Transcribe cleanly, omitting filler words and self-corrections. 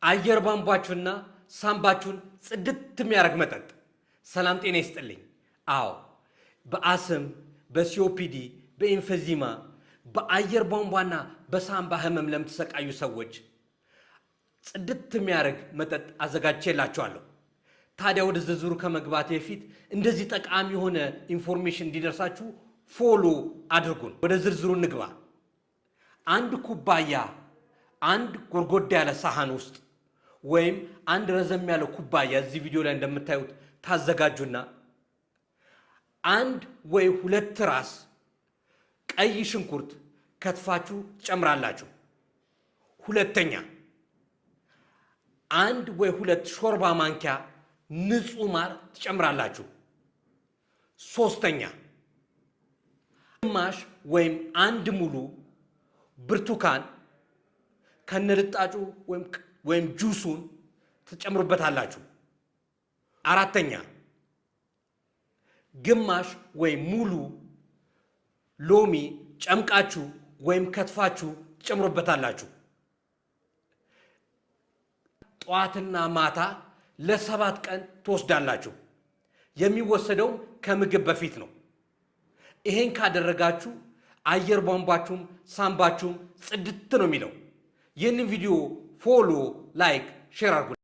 አየር ቧንቧችሁና ሳምባችሁን ጽድት የሚያደርግ መጠጥ። ሰላም ጤና ይስጥልኝ። አዎ፣ በአስም፣ በ COPD፣ በ emphysema፣ በአየር ቧንቧና በሳምባ ህመም ለምትሰቃዩ ሰዎች ጽድት የሚያደርግ መጠጥ አዘጋጅቼላችኋለሁ። ታዲያ ወደ ዝርዝሩ ከመግባቴ በፊት እንደዚህ ጠቃሚ የሆነ information እንዲደርሳችሁ follow አድርጉን። ወደ ዝርዝሩ እንግባ። አንድ ኩባያ አንድ ጎድጎድ ያለ ሳህን ውስጥ ወይም አንድ ረዘም ያለ ኩባያ እዚህ ቪዲዮ ላይ እንደምታዩት ታዘጋጁና አንድ ወይ ሁለት ራስ ቀይ ሽንኩርት ከትፋችሁ ትጨምራላችሁ። ሁለተኛ፣ አንድ ወይ ሁለት ሾርባ ማንኪያ ንጹህ ማር ትጨምራላችሁ። ሶስተኛ፣ ግማሽ ወይም አንድ ሙሉ ብርቱካን ከነልጣጩ ወይም ጁሱን ትጨምሩበታላችሁ። አራተኛ፣ ግማሽ ወይም ሙሉ ሎሚ ጨምቃችሁ ወይም ከትፋችሁ ትጨምሩበታላችሁ። ጠዋትና ማታ ለ7 ቀን ትወስዳላችሁ። የሚወሰደውም ከምግብ በፊት ነው። ይሄን ካደረጋችሁ አየር ቧንቧችሁም ሳምባችሁም ጽድት ነው የሚለው። ይህንን ቪዲዮ follow፣ like፣ share አድርጉ።